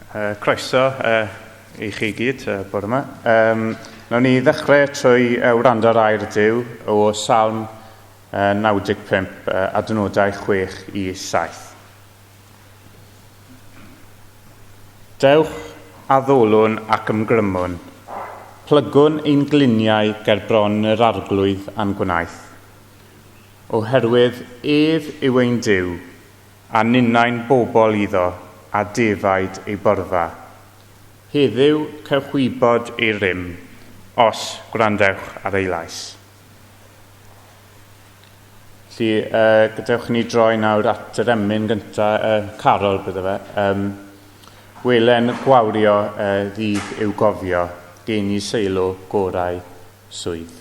Croeso i chi gyd bore yma. Nawn ni ddechrau trwy wrando ar air Duw o Salm 95, adnodau 6 i 7. Dewch a ddolwn ac ymgrymwn, plygwn ein gliniau ger bron yr arglwydd a'n gwnaeth. Oherwydd ef yw ein Duw, a ninnau'n bobl iddo, a defaid ei borfa. Heddiw cewch wybod ei rym, os gwrandewch ar ei lais. Felly, gadewch i ni droi nawr at yr emyn gyntaf, carol bydde fe. Welen gwawrio ddydd i'w gofio, geni seilo gorau swydd.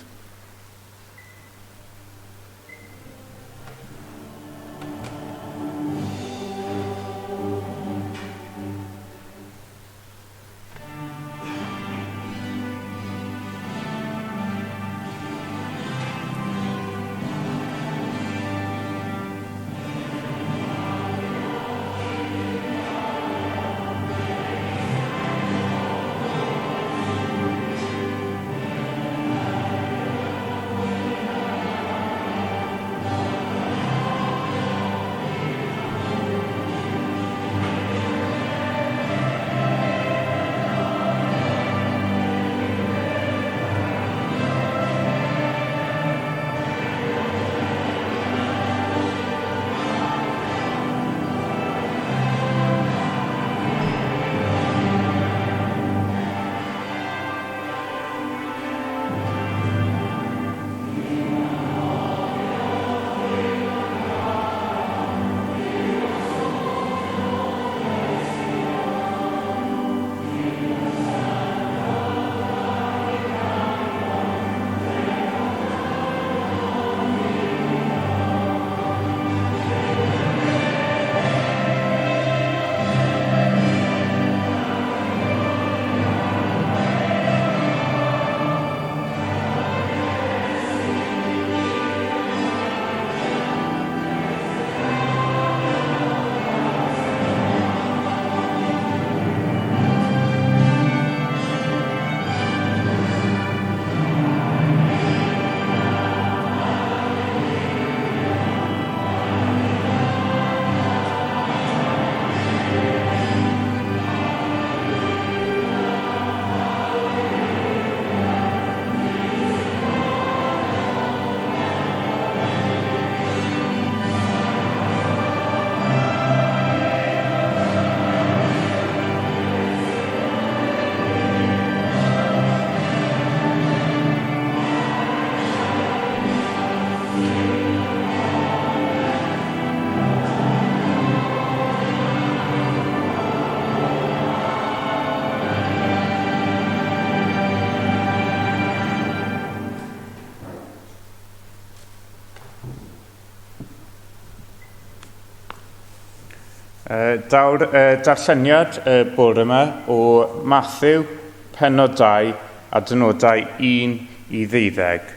Daw'r darlleniad y bore yma o Mathew pennod 2 adnodau 1 i ddeuddeg.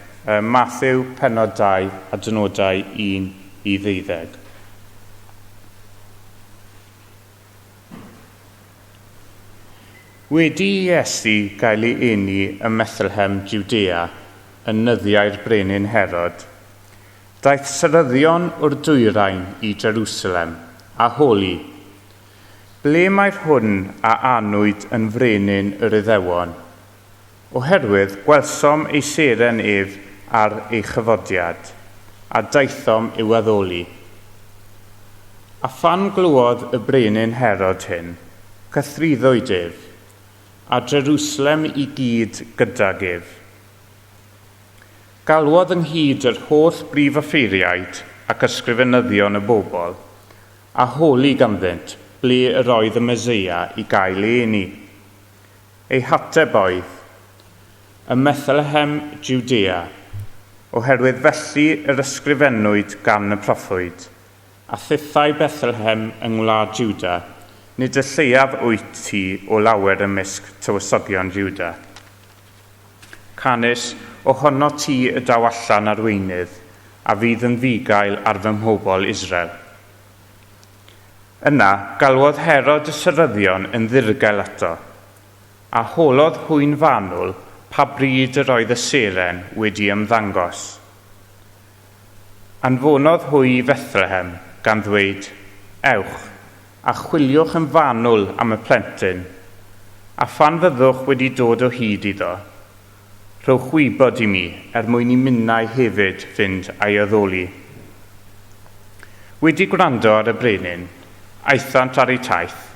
Mathew pennod 2 adnodau 1 i ddeuddeg. Wedi i Iesu gael ei eni ym Methlehem, Jwdea, yn nyddiau'r brenin Herod, daeth seryddion o'r dwyrain i Jerusalem, a holi, Ble mae'r hwn a anwyd yn frenin yr Iddewon? Oherwydd gwelsom ei seren ef ar ei chyfodiad, a daethom i'w addoli. A phan glywodd y brenin Herod hyn, cythruddwyd ef, a Jerusalem i gyd gydag ef. Galwodd ynghyd yr holl brif offeiriaid ac ysgrifenyddion y bobl, a holi ganddynt ble yr oedd y Meseia i gael ei eni. Ei hateb oedd, Ym Methlehem, Jwdea, oherwydd felly yr ysgrifennwyd gan y proffwyd, A thithau Bethlehem yng ngwlad Jwda, nid y lleiaf wyt ti o lawer ymysg tywysogion Jwda. Canys ohonot ti y daw allan arweinydd a fydd yn fugail ar fy mhobl Israel. Yna, galwodd Herod y seryddion yn ddirgel ato, a holodd hwy'n fanwl pa bryd yr oedd y seren wedi ymddangos. Anfonodd hwy i Fethlehem gan ddweud, "Ewch, a chwiliwch yn fanwl am y plentyn, a phan fyddwch wedi dod o hyd iddo, rhowch wybod i mi er mwyn i minnau hefyd fynd a'i addoli." Wedi gwrando ar y brenin, aethant ar eu taith,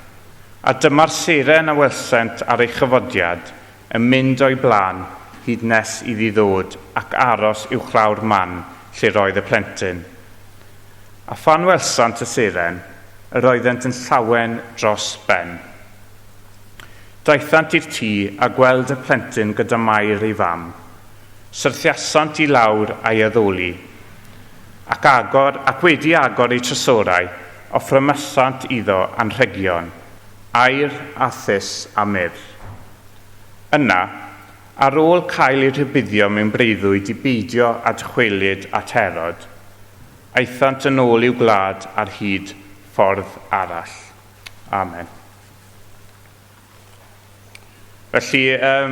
a dyma'r seren a welsent ar ei chyfodiad yn mynd o'i blaen hyd nes iddi ddod ac aros uwchlaw'r man lle roedd y plentyn. A phan welsant y seren, yr oeddent yn llawen dros ben. Daethant i'r tŷ a gweld y plentyn gyda Mair ei fam. Syrthiasant i lawr a'i addoli. Ac agor, ac wedi agor eu trysorau, offrymasant iddo anrhegion, aur a thus a myrr. Yna, ar ôl cael eu rhybuddio mewn breuddwyd i beidio â dychwelyd at Herod, aethant yn ôl i'w gwlad ar hyd ffordd arall. Amen. Felly,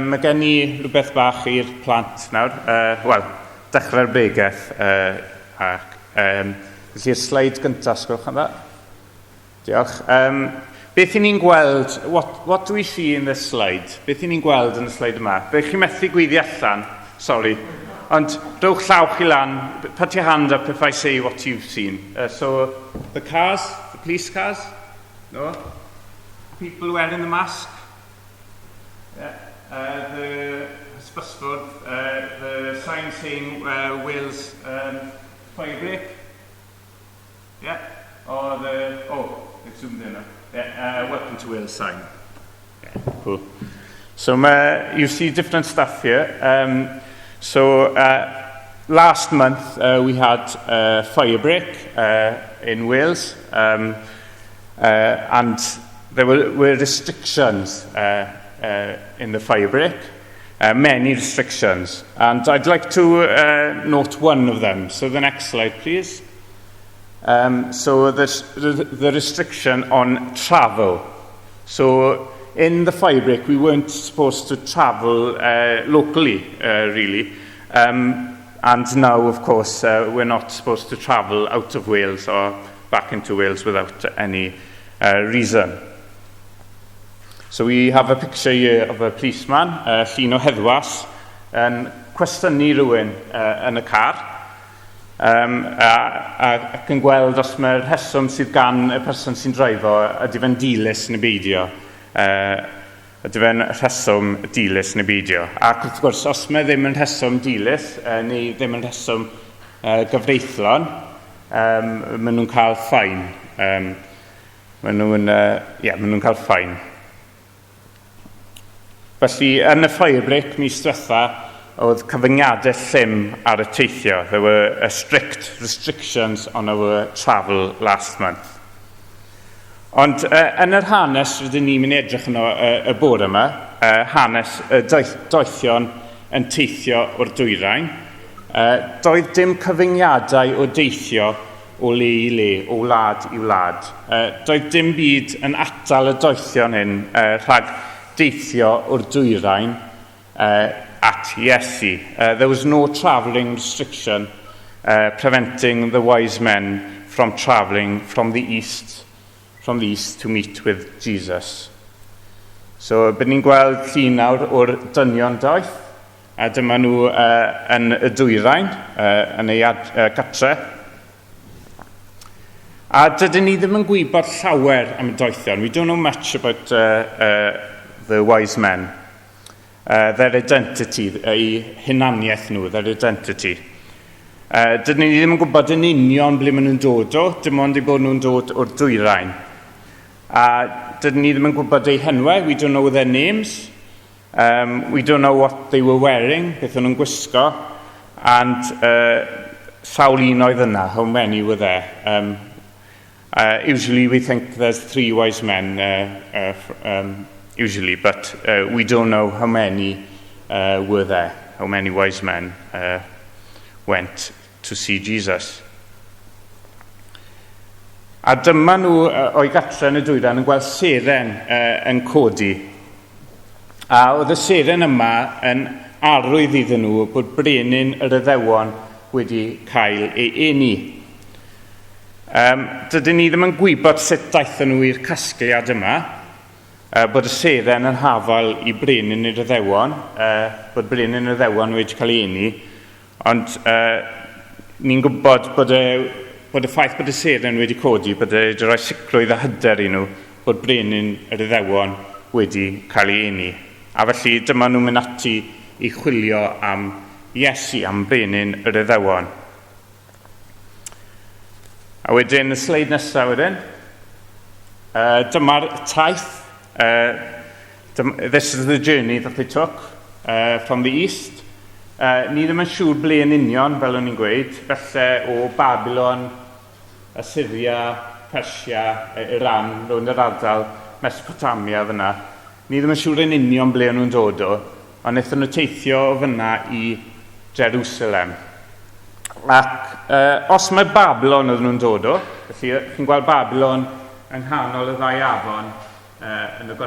mae gen i rhywbeth bach i'r plant nawr. Wel, dechrau'r bregeth. Felly'r sleid gyntaf, sgwelwch yn dda. Diolch. Beth i ni'n gweld, what do we see in this slide? Beth i ni'n gweld yn y sleid yma? Fe chi methu gweiddi allan, sorry. Ond rhowch llaw chi lan, put your hand up if I say what you've seen. So, the cars, the police cars? No? People wearing the mask? Yeah. The hysbysfwrdd, the sign saying Wales fire break? Yeah. Or the, oh, it's zoomed in now. Yeah, welcome to Wales sign. Yeah, cool. So you see different stuff here. So last month we had a fire break in Wales, and there were restrictions in the fire break, many restrictions. And I'd like to note one of them. So the next slide, please. So the restriction on travel. So in the fire break, we weren't supposed to travel locally, really. And now, of course, we're not supposed to travel out of Wales or back into Wales without any reason. So we have a picture here of a policeman, llun o heddwas, yn cwestiynu rhywun yn y car, ac yn gweld os mae'r rheswm sydd gan y person sy'n dreifo ydy fe'n dilys neu beidio. Ydy fe'n rheswm dilys neu beidio. Ac wrth gwrs, os mae ddim yn rheswm dilys neu ddim yn rheswm gyfreithlon, maen nhw'n cael fine. Yeah, maen nhw'n cael fine. Felly, yn y fire break mis diwetha, oedd cyfyngiadau llym ar y teithio. There were strict restrictions on our travel last month. Ond yn yr hanes rydyn ni'n mynd i edrych yno y bore yma, hanes y doethion yn teithio o'r dwyrain, doedd dim cyfyngiadau o deithio o le i le, o wlad i wlad. Doedd dim byd yn atal y doethion hyn rhag deithio o'r dwyrain at Iesu. There was no travelling restriction preventing the wise men from travelling from the east to meet with Jesus. So, byd ni'n gweld llun nawr o'r dynion doeth, a dyma nhw yn y dwyrain, yn ei gatre. A dydyn ni ddim yn gwybod llawer am y doethion. We don't know much about the wise men. Their identity, eu hunaniaeth nhw, their identity. Dydyn ni ddim yn gwybod yn union ble maen nhw'n dod o, dim ond eu bod nhw'n dod o'r dwyrain. A dydyn ni ddim yn gwybod eu henwau, we don't know their names. We don't know what they were wearing, beth o'n nhw'n gwisgo. And sawl un oedd yna, how many were there. Usually we think there's three wise men, usually, but we don't know how many were there, how many wise men went to see Jesus. A dyma nhw o'i gatre yn y dwyrain yn gweld seren yn codi. A oedd y seren yma yn arwydd iddyn nhw bod brenin yr Iddewon wedi cael ei eni. Dydyn ni ddim yn gwybod sut daethon nhw i'r casgliad yma, bod y seren yn hafal i brenin yr Iddewon, bod brenin yr Iddewon wedi cael ei eni, Ond ni'n gwybod bod y, bod y ffaith bod y seren wedi codi, bod e wedi rhoi sicrwydd a hyder i nhw bod brenin yr Iddewon wedi cael ei eni. A felly dyma nhw'n mynd ati i chwilio am Iesu, am brenin yr Iddewon. A wedyn, y sleid nesaf wedyn. Dyma'r taith. This is the journey that they took from the east. Ni ddim yn siŵr ble yn union, fel o'n i'n gweud, felly o Babylon, Assyria, Persia, Iran, rownd yr ardal Mesopotamia fyna. Ni ddim yn siŵr yn union ble o'n nhw'n dod o, ond wnaethon nhw teithio o fyna i Jerusalem. Ac os mae Babylon oedden nhw'n dod o, felly chi'n gweld Babylon yng nghanol y ddau afon, yn y,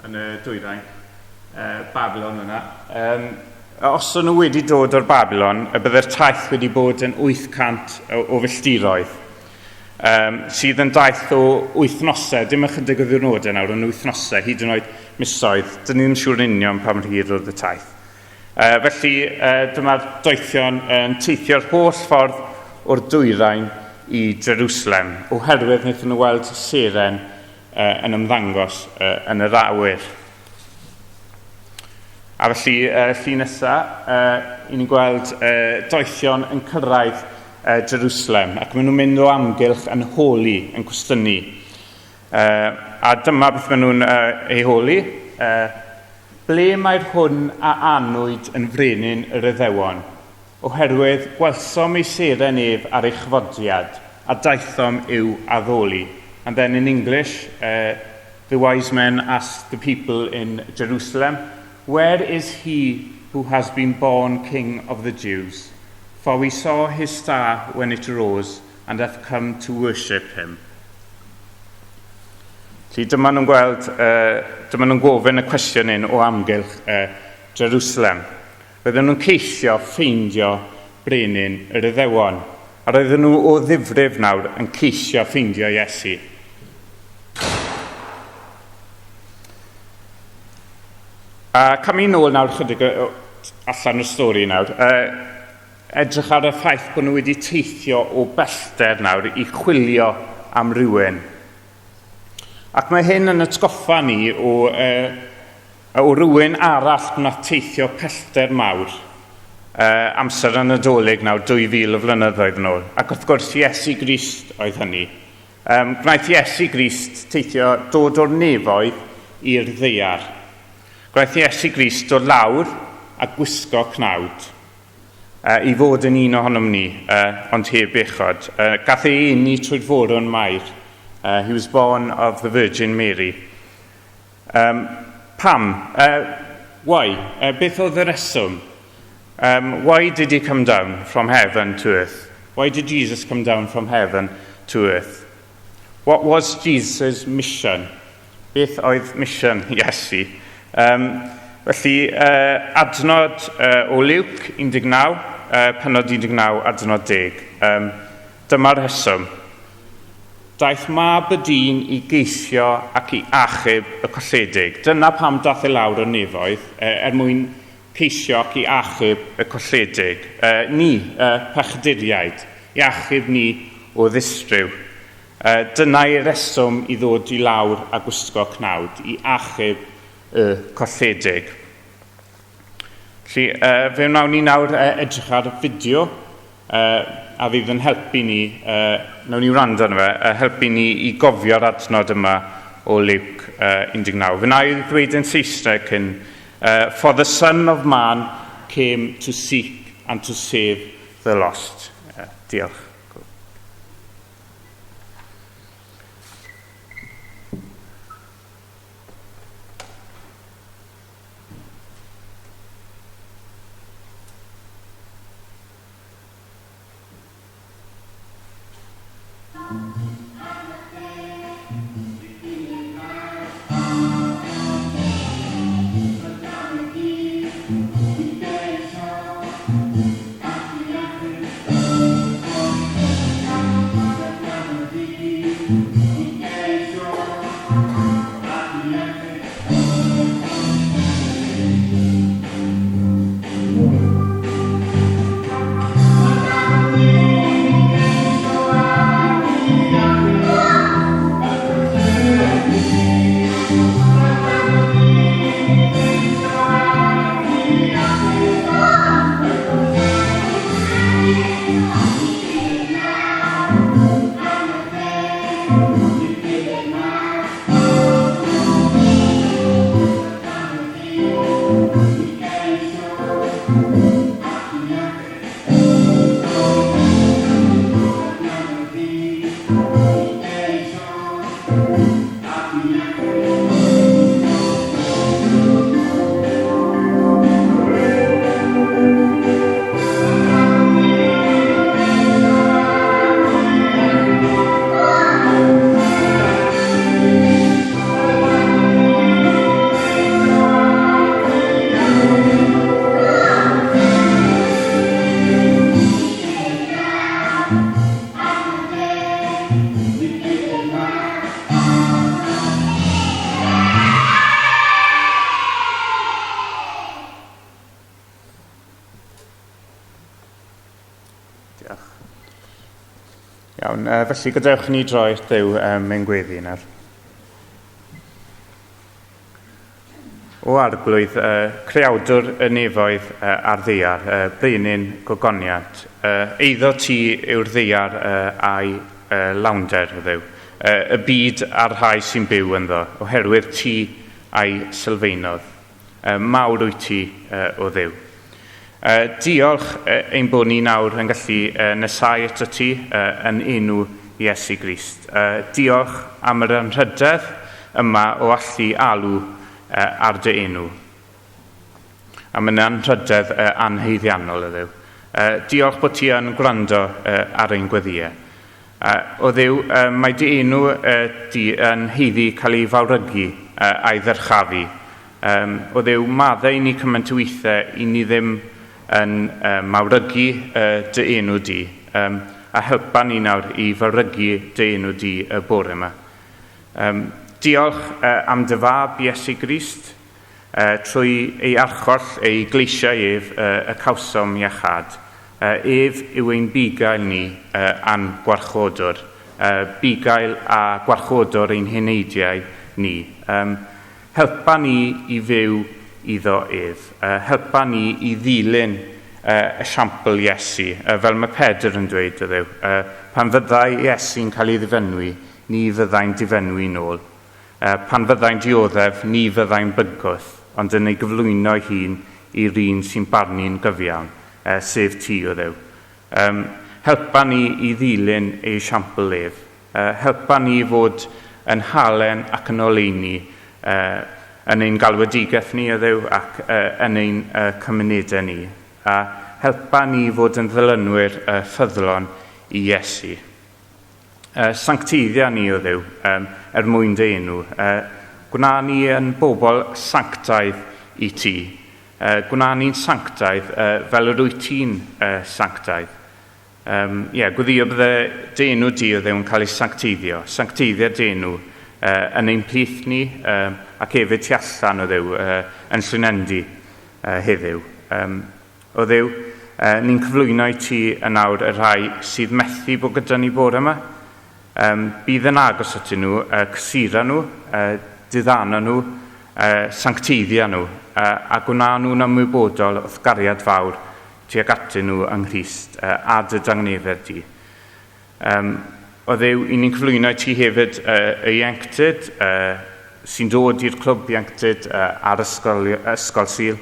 yn y dwyrain, Babylon yna. Os o'n nhw wedi dod o'r Babylon, y bydde'r taith wedi bod yn 800 o, o filltiroedd, sydd yn daith o wythnosau, dim ychydig o ddiwrnodau nawr, ond wythnosau, hyd yn oed misoedd. Dyn ni ddim siŵr yn union pa mor hir oedd y taith. Felly, dyma'r doethion yn teithio'r holl ffordd o'r dwyrain i Jerusalem, oherwydd wnaethon nhw weld seren yn ymddangos yn yr awyr. A felly, llun nesaf, i ni'n gweld doethion yn cyrraedd Jerusalem, ac maen nhw'n mynd o amgylch yn holi, yn cwestiynu. A dyma beth maen nhw'n ei holi. Ble mae'r hwn a anwyd yn frenin yr Iddewon? Oherwydd gwelsom ei seren ef ar ei chyfodiad, a daethom i'w addoli. And then in English, the wise men asked the people in Jerusalem, Where is he who has been born king of the Jews? For we saw his star when it arose, and have come to worship him. Felly dyma nhw'n gweld, dyma nhw'n gofyn y cwestiwn hyn o amgylch Jerusalem. Roedden nhw'n ceisio ffeindio brenin yr Iddewon, a roedden nhw o ddifrif nawr yn ceisio ffeindio Iesu. A camu nôl nawr chydig allan o'r stori nawr. Edrych ar y ffaith bod nhw wedi teithio o bellter nawr i chwilio am rywun. Ac mae hyn yn atgoffa ni o, o rywun arall wnaeth teithio pellter mawr amser y Nadolig nawr 2000 o flynyddoedd yn ôl. Ac wrth gwrs, Iesu Grist oedd hynny. Gwnaeth Iesu Grist teithio dod o'r nefoedd i'r ddaear. Gwnaeth Iesu Grist dod lawr a gwisgo cnawd i fod yn un ohonom ni, ond heb bechod. Gath ei eni trwy'r forwyn Mair. He was born of the Virgin Mary. Pam? Why? Beth oedd y reswm? Why did he come down from heaven to earth? Why did Jesus come down from heaven to earth? What was Jesus' mission? Beth oedd mission Iesu? Felly, adnod o Luke 19, penod 19, adnod 10. Dyma'r rheswm. Daeth mab y dyn i geisio ac i achub y colledig. Dyna pam daeth e lawr o'r nefoedd, er mwyn ceisio ac i achub y colledig. Ni, pechaduriaid, i achub ni o ddistryw. Dyna ei reswm i ddod i lawr a gwisgo cnawd, i achub y colledig. Felly, fe wnawn ni nawr edrych ar fideo a fydd yn helpu ni, wnawn ni wrando arno fe, helpu ni i gofio'r adnod yma o Luke 19. Fe wna i ddweud yn Saesneg cyn, For the Son of Man came to seek and to save the lost. Diolch. Diolch. Iawn, felly gadewch i ni droi at Dduw mewn gweddi nawr. O Arglwydd, creawdwr y nefoedd a'r ddaear, brenin gogoniant, eiddo ti yw'r ddaear a'i lawnder, o Dduw, y byd a'r rhai sy'n byw ynddo, oherwydd ti a'i sylfaenodd. Mawr wyt ti, o Dduw. Diolch ein bod ni nawr yn gallu nesáu ato ti yn enw Iesu Grist. Diolch am yr anrhydedd yma o allu alw ar dy enw. Am yn anrhydedd anhaeddiannol, o Dduw. Diolch bod ti yn gwrando ar ein gweddïau. O Dduw, mae dy enw di yn haeddu cael ei fawrygu a'i ddyrchafu. O Dduw, maddau i ni cymaint o weithiau i ni ddim yn mawrygu dy enw di, a helpa ni nawr i fawrygu dy enw di y bore yma. Diolch am dy fab Iesu Grist, trwy ei archoll, ei gleisiau ef, y cawsom iachâd. Ef yw ein bugail ni a'n gwarchodwr, bugail a gwarchodwr ein heneidiau ni. Helpa ni i fyw iddo ef. Helpa ni i ddilyn esiampl Iesu, fel mae Pedr yn dweud, o Dduw. Pan fyddai Iesu'n cael ei ddifenwi, ni fyddai'n difenwi nôl. Pan fyddai'n dioddef, ni fyddai'n bygwth, ond yn ei gyflwyno ei hun i'r un sy'n barnu'n gyfiawn, sef ti, o Dduw. Helpa ni i ddilyn ei esiampl ef. Helpa ni i fod yn halen ac yn oleuni yn ein galwedigaeth ni, o Dduw, ac yn ein cymunedau ni. A helpa ni i fod yn ddilynwyr ffyddlon i Iesu. Sancteiddia ni, o Dduw, er mwyn dy enw. Gwna ni yn bobl sanctaidd i ti. Gwna ni'n sanctaidd fel yr wyt ti'n sanctaidd. Ie, gweddio bydde dy enw di, o Dduw, yn cael ei sancteiddio. Sancteiddia dy enw yn ein plith ni ac hefyd tu allan, o Dduw, yn Llwynendy heddiw. O Dduw, ni'n cyflwyno i ti yn awr y rhai sydd methu bod gyda ni bore yma. Bydd yn agos atyn nhw, cysura nhw, diddano nhw, sancteiddia nhw, a gwna nhw'n ymwybodol wrth gariad fawr tuag atyn nhw yng Nghrist a dy dangnefedd di. O Dduw, i ni'n cyflwyno i ti hefyd y ieuenctid sy'n dod i'r clwb ieuenctid a'r ysgol, ysgol Sul.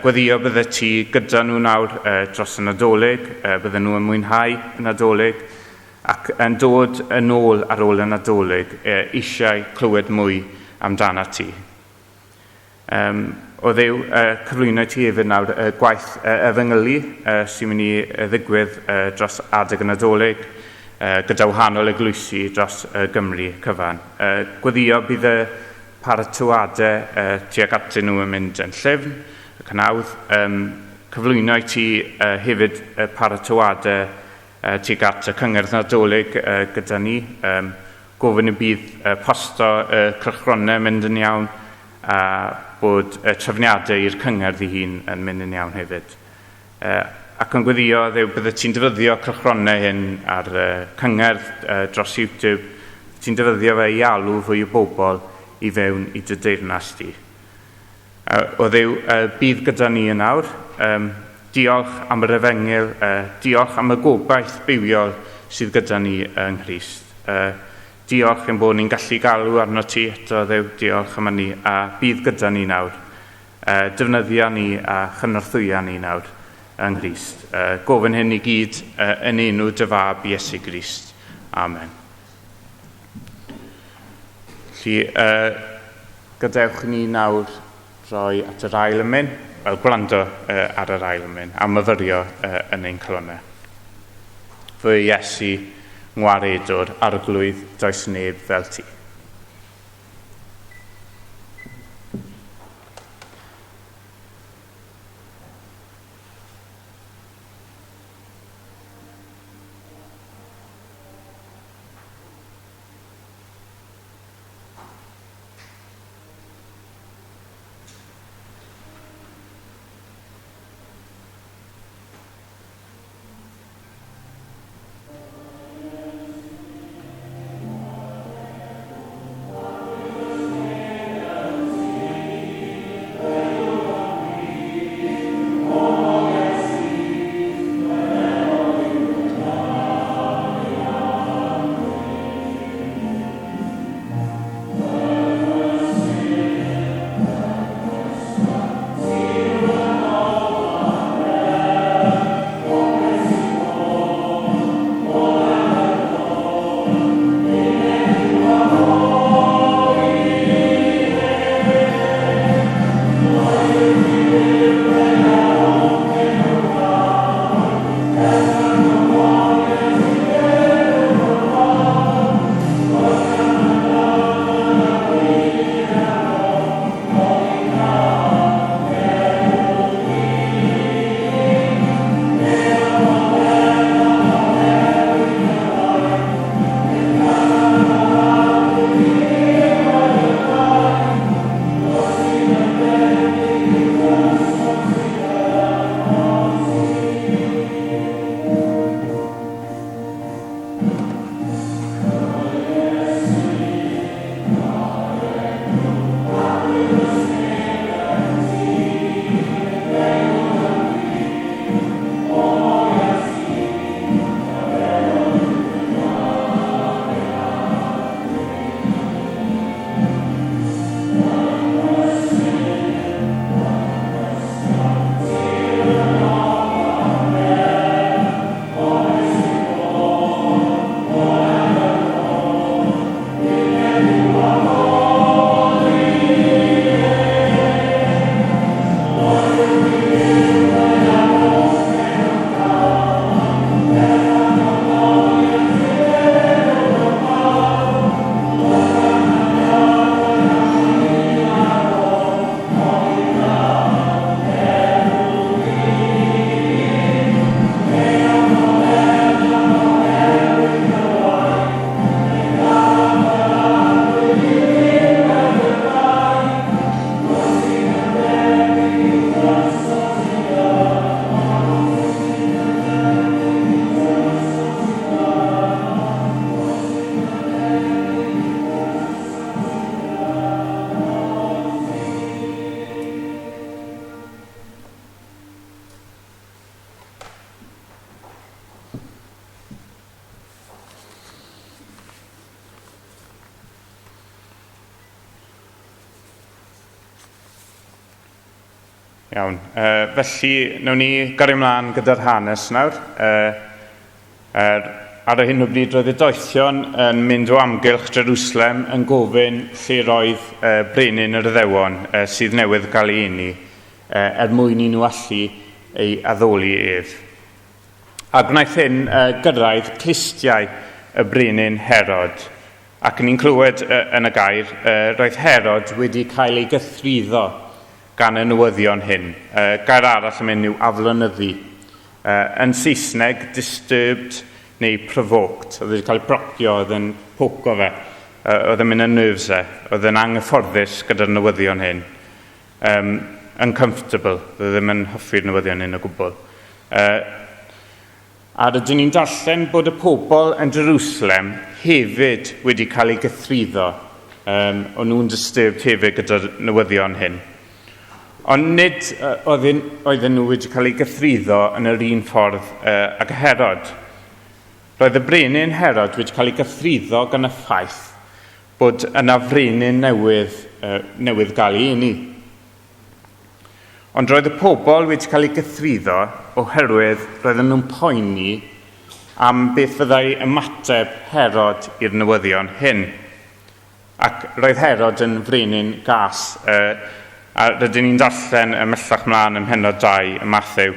Gweddio bydde ti gyda nhw nawr dros y Nadolig, bydde nhw yn mwynhau y Nadolig ac yn dod yn ôl ar ôl y Nadolig eisiau clywed mwy amdana ti. O Dduw, cyflwyno i ti hefyd nawr y gwaith efengylu sy'n mynd i ddigwydd dros adeg y Nadolig gyda wahanol eglwysi dros Gymru cyfan. Gweddio bydd y paratoadau tuag atyn nhw yn mynd yn llyfn ac yn hawdd. Cyflwyno i ti hefyd y paratoadau tuag at y cyngerdd Nadolig gyda ni. Gofyn y bydd posto y cylchgronau yn mynd yn iawn a bod y trefniadau i'r cyngerdd ei hun yn mynd yn iawn hefyd. Ac yn gweddio, Dduw, bydde ti'n defnyddio cylchgronau hyn ar cyngerdd dros YouTube, ti'n defnyddio fe i alw fwy o bobl i fewn i dy deyrnas di. O Dduw, bydd gyda ni yn awr. Diolch am yr efengyl, diolch am y gobaith bywiol sydd gyda ni yng Nghrist. Diolch ein bod ni'n gallu galw arno ti eto, Dduw, diolch am hynny, a bydd gyda ni nawr. Defnyddia ni a chynorthwya ni nawr yng Nghrist. Gofyn hyn i gyd yn enw dy fab Iesu Grist. Amen. Felly, gadewch i ni nawr droi at yr ail emyn, wel, gwrando ar yr ail emyn, a myfyrio yn ein calonnau. Fy Iesu, ngwaredwr, arglwydd, does neb fel ti. Iawn. Felly, wnawn ni gario ymlaen gyda'r hanes nawr. Ar y hyn o bryd roedd y doethion yn mynd o amgylch Jerusalem yn gofyn lle roedd brenin yr Iddewon sydd newydd gael ei eni, er mwyn i nhw allu ei addoli ef. A gwnaeth hyn gyrraedd clustiau y brenin Herod. Ac ni'n clywed yn y gair, roedd Herod wedi cael ei gythruddo gan y newyddion hyn. Gair arall am hyn yw aflonyddu. Yn Saesneg, disturbed neu provoked. Oedd wedi cael ei procio, oedd yn poco fe. Oedd yn mynd yn nerves e. Oedd yn anghyfforddus gyda'r newyddion hyn. Uncomfortable. Oedd ddim yn hoffi'r newyddion hyn o gwbl. A rydyn ni'n darllen bod y pobl yn Jerusalem hefyd wedi cael eu gythruddo. O'n nhw'n disturbed hefyd gyda'r newyddion hyn. Ond nid oedden nhw wedi cael eu gythruddo yn yr un ffordd ag Herod. Roedd y brenin Herod wedi cael ei gythruddo gan y ffaith bod yna frenin newydd gael ei eni. Ond roedd y pobl wedi cael eu gythruddo oherwydd roedden nhw'n poeni am beth fyddai ymateb Herod i'r newyddion hyn. Ac roedd Herod yn frenin gas, a rydyn ni'n darllen ymhellach mlaen ym mhennod 2 y Mathew.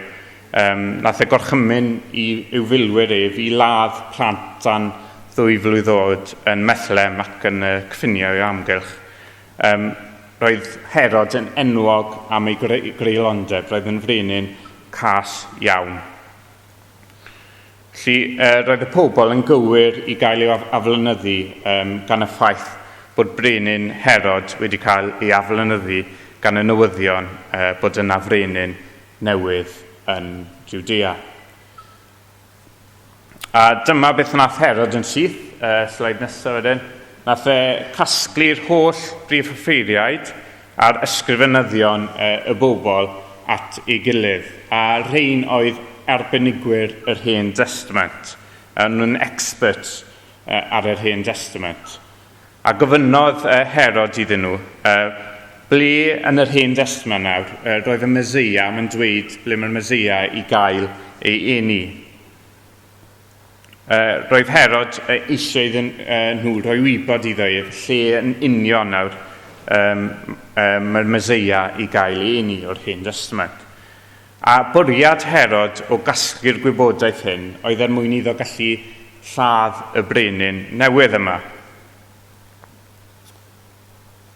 Nath e gorchymyn i i'w filwyr ef i ladd plant dan ddwy flwydd oed yn Methlehem ac yn y cyffiniau o'i amgylch. Roedd Herod yn enwog am ei greulondeb, roedd yn frenin cas iawn. Felly, roedd y pobl yn gywir i gael eu aflonyddu gan y ffaith bod brenin Herod wedi cael ei aflonyddu gan y newyddion bod yna frenin newydd yn Jwdea. A dyma beth nath Herod yn syth, sleid nesaf wedyn, nath e casglu'r holl brif offeiriaid a'r ysgrifenyddion y bobl at ei gilydd, a rhein oedd arbenigwyr yr Hen Destament. O'n nhw'n experts ar yr Hen Destament. A gofynnodd Herod iddyn nhw, ble yn yr Hen Destament nawr roedd y Meseia, mae'n dweud ble mae'r Meseia i gael ei eni. Roedd Herod eisiau iddyn nhw rhoi wybod iddo ef lle yn union nawr mae'r Meseia i gael ei eni o'r Hen Destament. A bwriad Herod o gasglu'r gwybodaeth hyn oedd er mwyn iddo gallu lladd y brenin newydd yma.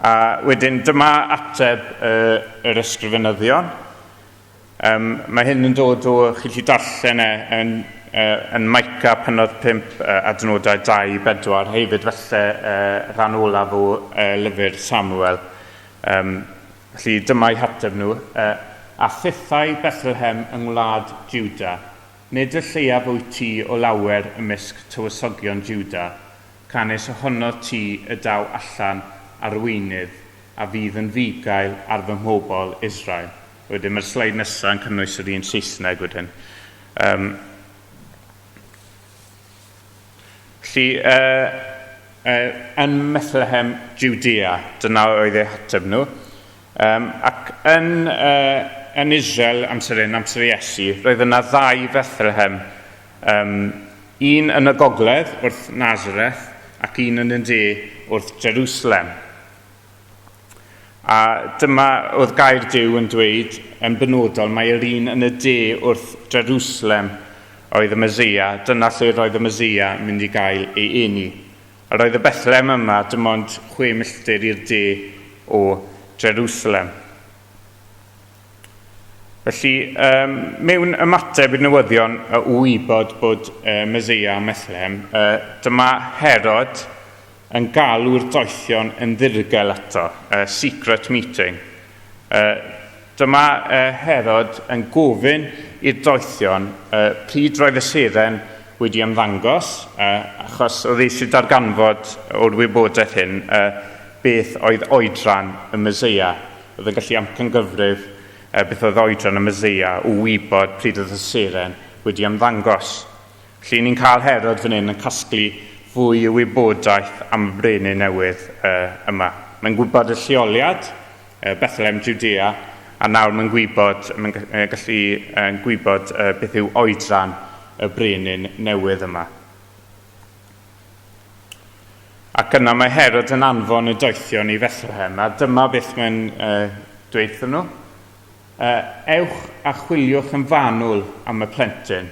A wedyn dyma ateb yr ysgrifenyddion. Mae hyn yn dod o, chi gallu darllen e yn, yn Micah pennod 5 adnodau 2 i 4, hefyd falle rhan olaf o lyfr Samuel. Felly dyma eu hateb nhw. A thithau Bethlehem yng ngwlad Juda, nid y lleiaf wyt ti o lawer ymysg tywysogion Juda, canys ohono ti y daw allan arweinydd a fydd yn fugail ar fy mhobl Israel. Wedyn mae'r sleid nesaf yn cynnwys yr un Saesneg wedyn. Felly, yn Methlehem, Judea, dyna oedd eu hateb nhw. Ac yn Israel, amser hyn, amser Iesu, roedd yna ddau Fethlehem. Un yn y gogledd wrth Nazareth ac un yn y de wrth Jerusalem. A dyma oedd gair Duw yn dweud yn benodol mai yr un yn y de wrth Jerusalem oedd y Meseia, dyna lle roedd y Meseia yn mynd i gael ei eni. A roedd y Bethlehem yma dim ond 6 milltir i'r de o Jerusalem. Felly, mewn ymateb i'r newyddion o wybod bod Meseia ym Methlehem, dyma Herod yn galw'r doethion yn ddirgel ato, a secret meeting. Dyma Herod yn gofyn i'r doethion pryd roedd y seren wedi ymddangos, achos oedd eisiau darganfod o'r wybodaeth hyn beth oedd oedran y Meseia. Oedd yn gallu amcangyfrif beth oedd oedran y Meseia o wybod pryd oedd y seren wedi ymddangos. Felly ni'n cael Herod fan hyn yn casglu fwy o wybodaeth am y brenin newydd yma. Mae'n gwybod y lleoliad, Bethlehem, Judea, a nawr mae'n gwybod, mae'n gallu gwybod beth yw oedran y brenin newydd yma. Ac yna mae Herod yn anfon y doethion i Bethlehem, a dyma beth mae'n dweud wrthyn nhw. Ewch a chwiliwch yn fanwl am y plentyn,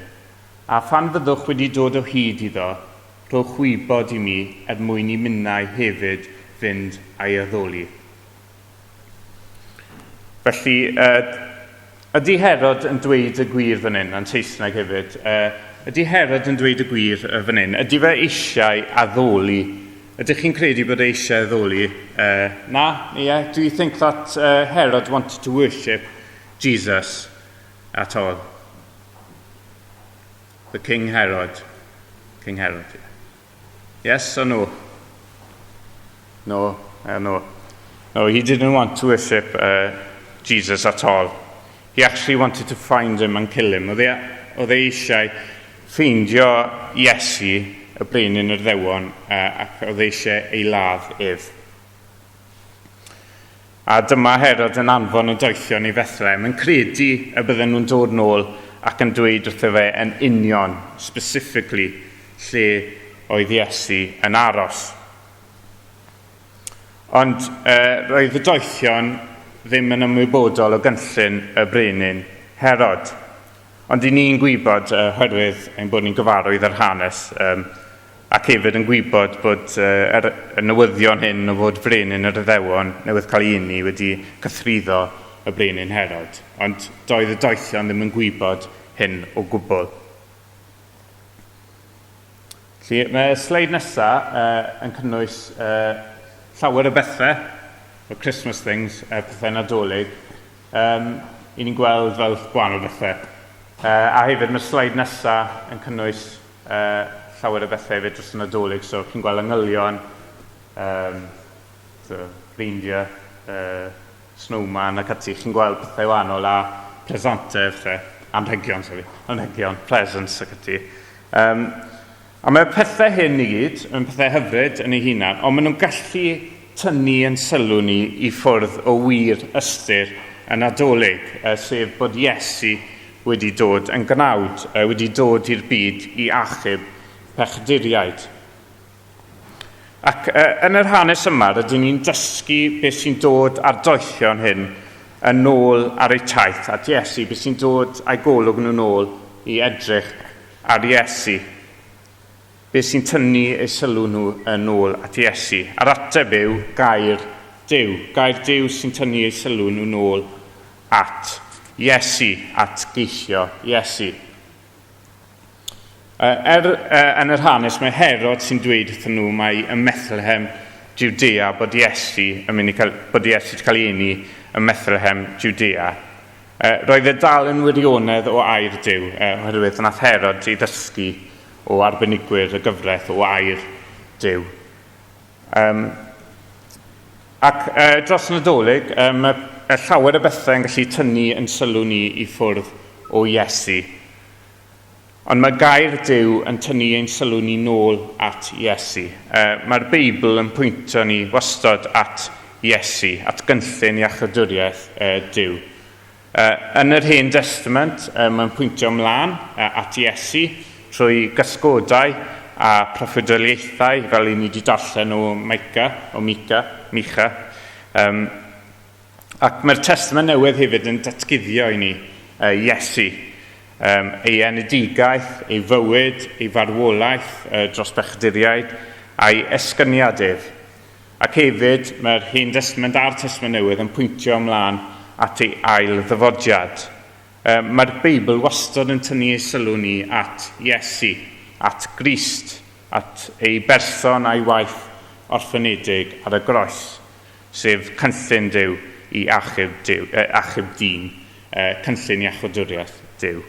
a phan fyddwch wedi dod o hyd iddo, rhowch wybod i mi er mwyn i minnau hefyd fynd a'i addoli. Felly, ydy Herod yn dweud y gwir fan hyn, a'n Saesneg hefyd, ydy Herod yn dweud y gwir fan hyn? Ydy fe eisiau addoli? Ydych chi'n credu bod e eisiau addoli? Na? Yeah? Do you think that Herod wanted to worship Jesus at all? The King Herod. King Herod. Yes or no? No, no. No, he didn't want to worship Jesus at all. He actually wanted to find him and kill him. Oedd e eisiau ffeindio Iesu, y brenin yr Iddewon, ac oedd e eisiau ei ladd ef. A dyma Herod yn anfon y doethion i Fethlehem, yn credu y bydden nhw'n dod nôl ac yn dweud wrtho fe yn union, specifically, lle oedd Iesu yn aros. Ond roedd y doethion ddim yn ymwybodol o gynllun y brenin Herod. Ond i ni'n gwybod, oherwydd ein bod ni'n gyfarwydd ar hanes, ac hefyd yn gwybod bod y newyddion hyn o fod brenin yr Iddewon newydd cael ei eni wedi cythruddo y brenin Herod. Ond doedd y doethion ddim yn gwybod hyn o gwbl. Felly, mae sleid nesaf yn cynnwys llawer o bethau, o Christmas things, pethau Nadolig. I ni'n gweld fel gwahanol bethau. A hefyd mae'r sleid nesaf yn cynnwys llawer o bethau hefyd dros y Nadolig, so chi'n gweld angylion, so, reindeer, snowman ac ati, chi'n gweld pethau wahanol a presantau, pethau, anrhegion, sorry, anrhegion, presents ac ati. A mae'r pethau hyn i gyd yn pethau hyfryd yn eu hunan, ond maen nhw'n gallu tynnu yn sylw ni i ffwrdd o wir ystyr y Nadolig, sef bod Iesu wedi dod yn gnawd, wedi dod i'r byd i achub pechaduriaid. Ac yn yr hanes yma, rydyn ni'n dysgu beth sy'n dod â'r doethion hyn yn ôl ar eu taith at Iesu, beth sy'n dod â'i golwg nhw'n ôl i edrych ar Iesu. Beth sy'n tynnu eu sylw nhw yn ôl at Iesu? A'r ateb yw gair Duw. Gair Duw sy'n tynnu eu sylw nhw'n ôl at Iesu, at geisio Iesu. Yn yr hanes mae Herod sy'n dweud wrthyn nhw mai ym Methlehem, Judea, bod Iesu yn mynd i cael, bod Iesu wedi cael ei eni ym Methlehem, Judea. Roedd e dal yn wirionedd o air Duw, oherwydd nath Herod ei ddysgu o arbenigwyr y gyfraith o air Duw. Ac dros Nadolig, mae llawer o bethau yn gallu tynnu yn sylw ni i ffwrdd o Iesu. Ond mae gair Duw yn tynnu ein sylw ni nôl at Iesu. Mae'r Beibl yn pwyntio ni wastad at Iesu, at gynllun iachawdwriaeth Duw. Yn yr Hen Destament, mae'n pwyntio ymlaen at Iesu trwy gysgodau a proffwydoliaethau, fel i ni wedi darllen o Micah, o Mica, Micha. Ac mae'r Testament Newydd hefyd yn datguddio i ni Iesu, ei enedigaeth, ei fywyd, ei farwolaeth dros bechaduriaid, a'i esgyniad ef. Ac hefyd, mae'r Hen Destament a'r Testament Newydd yn pwyntio ymlaen at ei ail ddyfodiad. Mae'r Beibl wastad yn tynnu ei sylw ni at Iesu, at Grist, at ei berson a'i waith orffenedig ar y groes, sef cynllun Duw i achub, Duw, achub dyn, cynllun iachawdwriaeth Duw.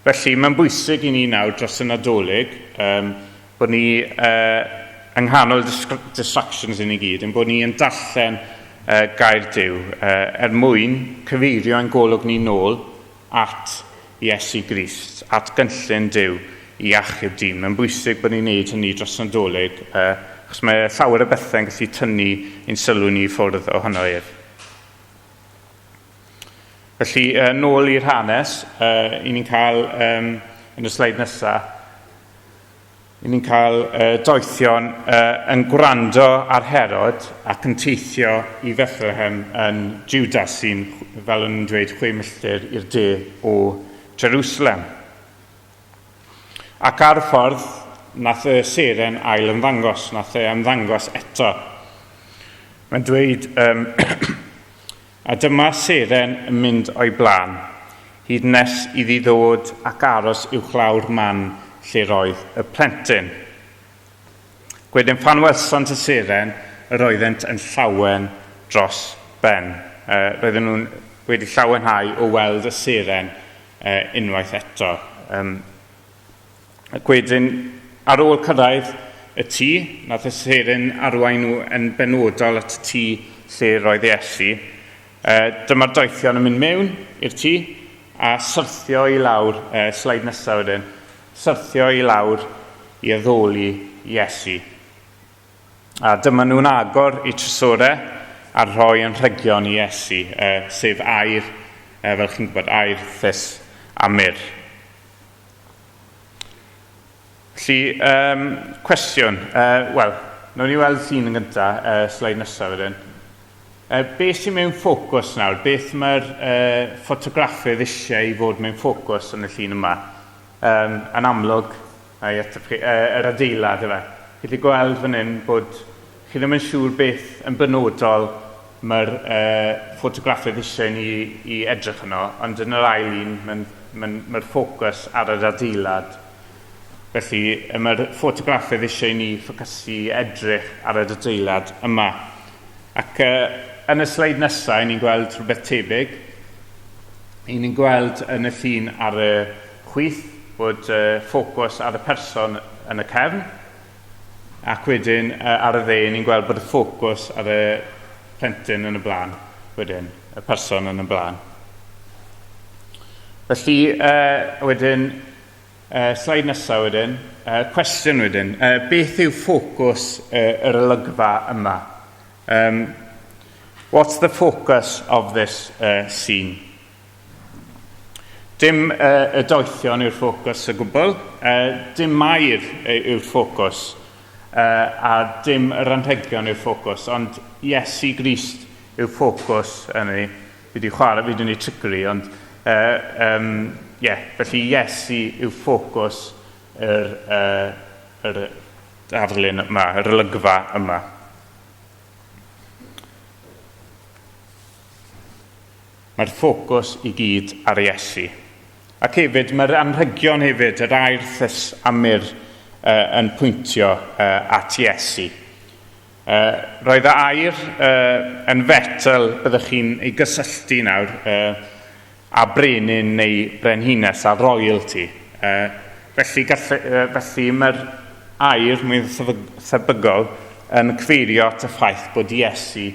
Felly, mae'n bwysig i ni nawr dros y Nadolig bod ni yng nghanol distractions i ni gyd, yn bod ni yn darllen gair Duw er mwyn cyfeirio ein golwg ni nôl at Iesu Grist, at gynllun Duw i achub dyn. Mae'n bwysig bod ni'n neud hynny dros Nadolig, achos mae llawer o bethau'n gallu tynnu ein sylw ni i ffwrdd ohono ef. Felly, nôl i'r hanes, i ni'n cael, yn y sleid nesaf, i ni'n cael doethion yn gwrando ar Herod ac yn teithio i Bethlehem yn Juda, sy'n, fel o'n nhw'n dweud, 6 milltir i'r de o Jerusalem. Ac ar y ffordd, nath y seren ail ymddangos, nath e ymddangos eto. Mae'n dweud, A dyma seren yn mynd o'i blaen, hyd nes iddi ddod ac aros uwchlaw'r man lle roedd y plentyn. Gwedyn phan welsant y seren, yr oeddent yn llawen dros ben. Roedden nhw'n wedi llawenhau o weld y seren unwaith eto. Ac wedyn, ar ôl cyrraedd y tŷ, nath y seren arwain nhw yn benodol at y tŷ lle roedd Iesu. Dyma'r doethion yn mynd mewn i'r tŷ a syrthio i lawr, sleid nesaf wedyn, syrthio i lawr i addoli Iesu. A dyma nhw'n agor eu trysorau a rhoi anrhegion i Iesu, sef aur, fel chi'n gwybod, aur, thus a myrrh. Felly, cwestiwn, wel, Nawn ni weld llun yn gyntaf, sleid nesaf wedyn. Beth sy'n mewn ffocws nawr? Beth mae'r ffotograffydd eisiau i fod mewn ffocws yn y llun yma? Yn amlwg, na i ateb chi, yr adeilad efe. Chi gallu gweld fan hyn bod chi ddim yn siŵr beth yn benodol mae'r ffotograffydd eisiau ni i edrych yno, ond yn yr ail un mae'r mae, ffocws ar yr adeilad. Felly mae'r ffotograffydd eisiau ni ffocysu edrych ar yr adeilad yma. Ac yn y sleid nesaf, ni'n gweld rhywbeth tebyg. I ni'n gweld yn y llun ar y chwith bod ffocws ar y person yn y cefn, ac wedyn ar y dde ni'n gweld bod y ffocws ar y plentyn yn y blaen, wedyn, y person yn y blaen. Felly, wedyn, sleid nesaf wedyn, cwestiwn wedyn, beth yw ffocws yr olygfa yma? What's the focus of this scene? Dim y doethion yw'r ffocws o gwbl, dim Mair yw'r ffocws, a dim yr anrhegion yw'r ffocws, ond Iesu Grist yw'r ffocws yn ei. Fi wedi chwarae, fi wedi gwneud trickery, ond yeah, felly Iesu yw ffocws yr, yr darlun yma, yr olygfa yma. Mae'r ffocws i gyd ar Iesu. Ac hefyd, mae'r anrhegion hefyd, yr air thys a myrr, yn pwyntio at Iesu. Roedd y air yn fetel byddwch chi'n ei gysylltu nawr â brenin neu brenhines, a royalty. Felly, felly mae'r air mwy thebygol yn cyfeirio at y ffaith bod Iesu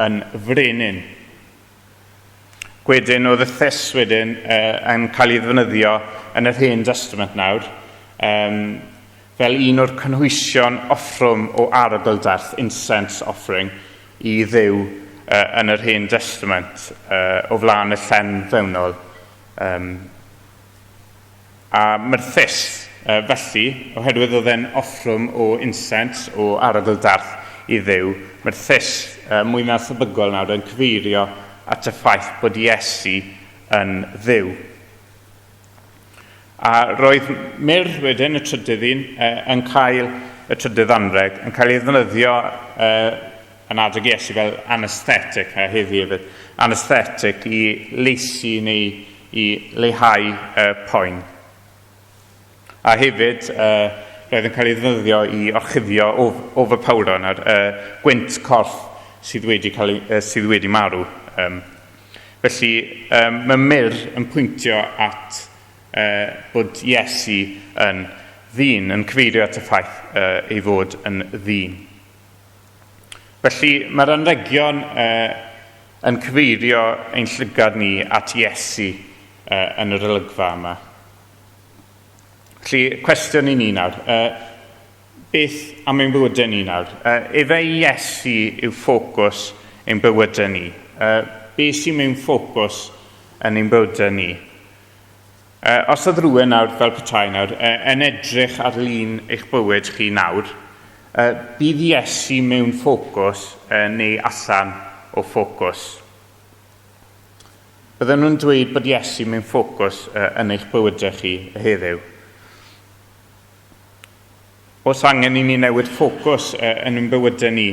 yn frenin. Gwedyn oedd y thys wedyn yn cael ei ddefnyddio yn yr Hen Destament nawr, fel un o'r cynhwysion offrwm o arogl-darth, incense offering, i Dduw yn yr Hen Destament o flaen y llen fewnol. A mae'r thys, felly, oherwydd oedd e'n offrwm o incense, o arogl-darth i Dduw, mae'r thys mwy na thebygol nawr yn cyfeirio at y ffaith bod Iesu yn Dduw. A roedd myrr wedyn, y trydydd un, yn cael y trydydd anrheg, yn cael ei ddefnyddio yn adeg Iesu fel anesthetic, a heddi hefyd, anesthetic i leisu neu i leihau poen. A hefyd, roedd yn cael ei ddefnyddio i orchuddio overpower nawr, gwynt corff sydd wedi, cael ei, sydd wedi marw. Felly, mae myrr yn pwyntio at bod Iesu yn ddyn, yn cyfeirio at y ffaith ei fod yn ddyn. Felly, mae'r anrhegion yn cyfeirio ein llygad ni at Iesu yn yr olygfa yma. Felly, cwestiwn i ni nawr. Beth am ein bywydau ni nawr? Efe Iesu yw ffocws ein bywydau ni. Beth sy'n mewn ffocws yn ein bywydau ni? Os oedd rhywun nawr, fel petai nawr, yn edrych ar lun eich bywyd chi nawr, bydd Iesu mewn ffocws neu allan o ffocws? Bydden nhw'n dweud bod Iesu mewn ffocws yn eich bywydau chi heddiw. Oes angen i ni newid ffocws yn ein bywydau ni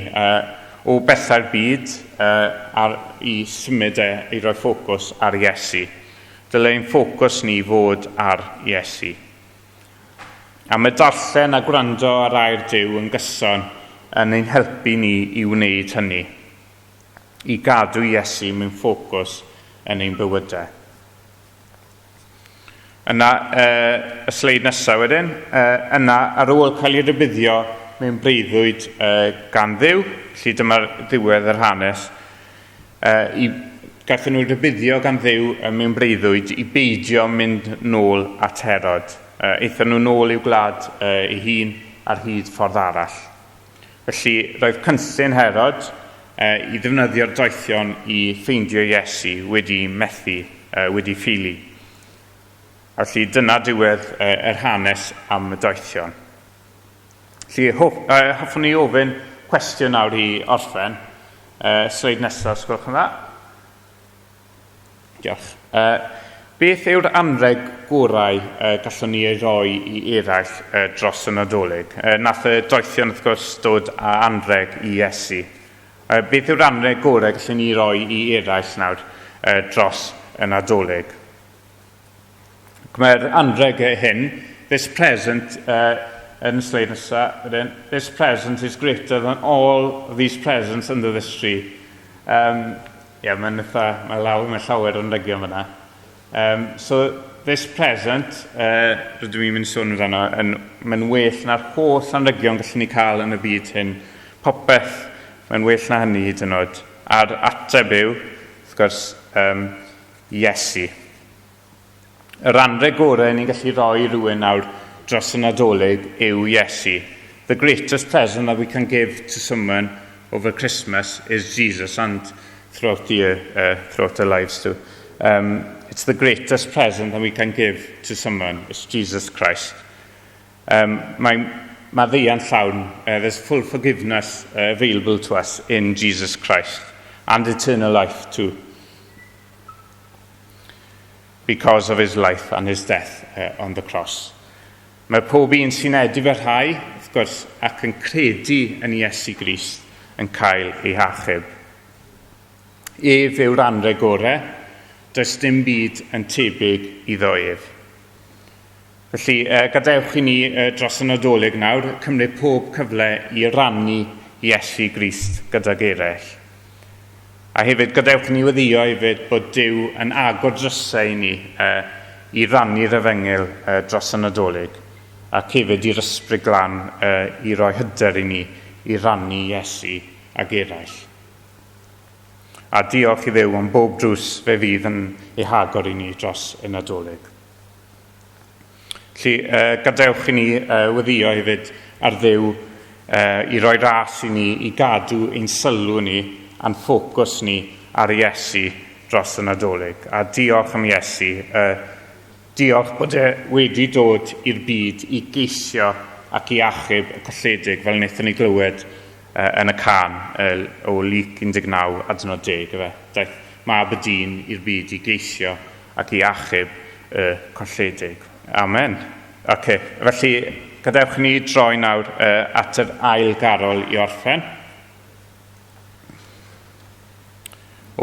o bethau'r byd ar, i symud e i roi ffocws ar Iesu? Dylai ein ffocws ni fod ar Iesu. A mae darllen a gwrando ar air Duw yn gyson yn ein helpu ni i wneud hynny, i gadw Iesu mewn ffocws yn ein bywydau. Yna, y sleid nesaf wedyn, yna, ar ôl cael ei rybuddio mewn breuddwyd gan Dduw, felly dyma'r ddiwedd yr hanes, i, gaethon nhw rybuddio gan Dduw mewn breuddwyd i beidio mynd nôl at Herod. Aethon nhw nôl i'w gwlad ei hun ar hyd ffordd arall. Felly, roedd cynllun Herod i ddefnyddio'r doethion i ffeindio Iesu wedi methu, wedi ffili. Felly, dyna diwedd yr hanes am y doethion. Felly, hoffwn i ofyn Cwestiwn nawr i orffen. Sleid nesaf, os gwelwch yn dda. Diolch. Beth yw'r anrheg gorau gallwn ni ei roi i eraill dros y Nadolig? Nath y doethion, wrth gwrs, dod â anrheg i Iesu. Beth yw'r anrheg gorau gallwn ni roi i eraill nawr dros y Nadolig? Mae'r anrheg hyn, this present, yn y sleid nesaf, wedyn, this present is greater than all these presents under this tree. Yeah, mae'n eitha, mae law, mae llawer o'n anrhegion fyna. So, this present, rydw i'n mynd i sôn amdano, mae'n well na'r holl anrhegion gallwn ni cael yn y byd hyn. Popeth, mae'n well na hynny hyd yn oed. A'r ateb yw, wrth gwrs, Iesu. Yr anrheg gorau ni'n gallu rhoi i rywun nawr dros y Nadolig yw Iesu. The greatest present that we can give to someone over Christmas is Jesus, and throughout the year, throughout our lives too. It's the greatest present that we can give to someone. It's Jesus Christ. Mae maddeuant llawn, there's full forgiveness available to us in Jesus Christ, and eternal life too, because of his life and his death on the cross. Mae pob un sy'n edifarhau, wrth gwrs, ac yn credu yn Iesu Grist yn cael ei hachub. Ef yw'r anrheg gorau, does dim byd yn tebyg iddo ef. Felly, gadewch i ni dros y Nadolig nawr cymryd pob cyfle i rannu Iesu Grist gydag eraill. A hefyd, gadewch i ni weddïo hefyd bod Duw yn agor drysau i ni i rannu'r efengyl dros y Nadolig, ac hefyd i'r Ysbryd Glân i roi hyder i ni i rannu Iesu ag eraill. A diolch i Dduw am bob drws fe fydd yn ei hagor i ni dros y Nadolig. Felly, gadewch i ni weddïo hefyd ar Dduw i roi ras i ni i gadw ein sylw ni a'n ffocws ni ar Iesu dros y Nadolig. A diolch am Iesu. Diolch bod e wedi dod i'r byd i geisio ac i achub y colledig, fel wnaethon ni glywed yn y cân o Luc 19 adnod 10. Efe. Daeth Mab y Dyn i'r byd i geisio ac i achub y colledig. Amen. OK, felly gadewch i ni droi nawr at yr ail garol i orffen.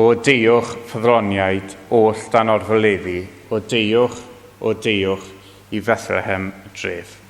O deuwch, ffyddloniaid, oll dan orfoleddu, o deuwch, o deuwch i Fethlehem dref.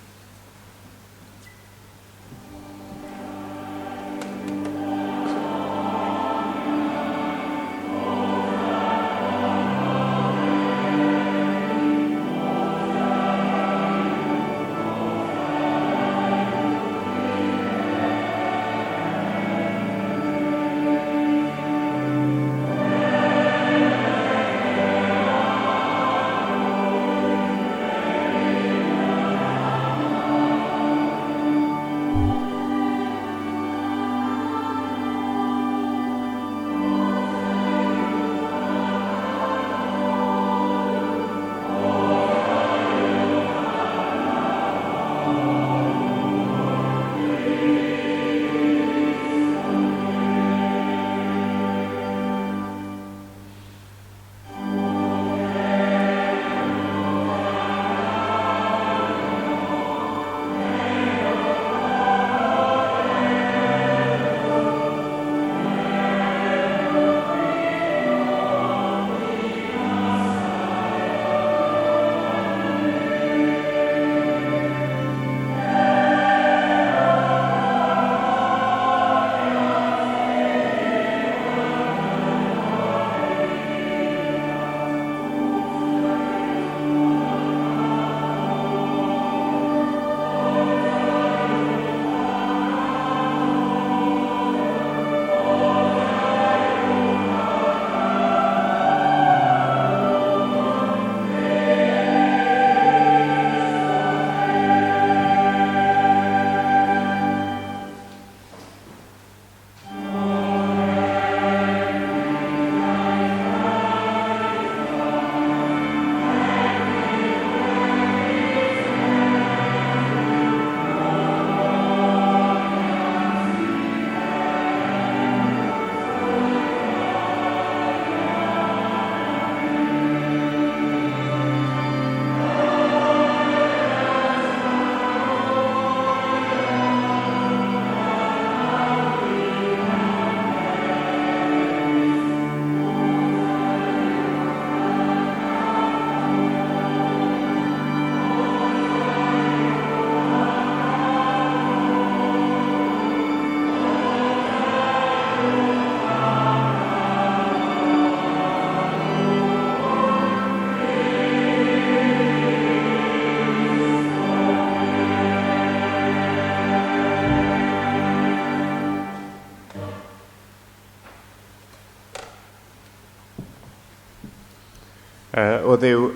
O Dduw,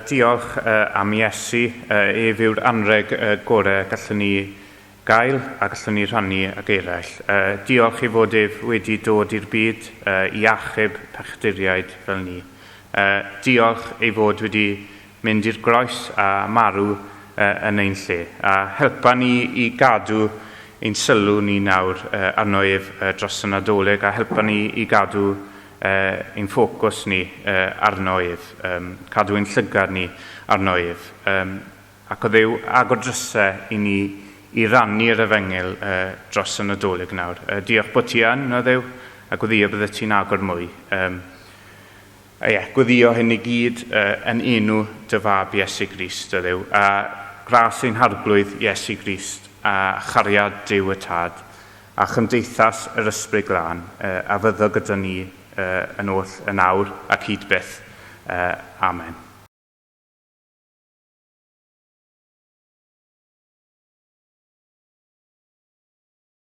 diolch am Iesu. Ef yw'r anreg gorau gallwn ni gael a gallwn ni rhannu ag eraill. Diolch i fod ef wedi dod i'r byd i achub pechaduriaid fel ni. Diolch ei fod wedi mynd i'r groes a marw yn ein lle. A helpa ni i gadw ein sylw ni nawr arno ef dros y Nadolig a helpa ni i gadw ein ffocws ni arno ef, cadw ein llygad ni arno ef. Ac o Dduw, agor drysau i ni i rannu'r efengyl dros y Nadolig nawr. Diolch bod ti yn, o Dduw, a gweddio bydde ti'n agor mwy. A ie, gweddio hyn i gyd yn enw dy fab Iesu Grist, o Dduw, a gras ein harglwydd Iesu Grist, a chariad Duw y Tad, a chymdeithas yr Ysbryd Glân, a fyddo gyda ni yn oll yn awr ac hyd byth. Amen.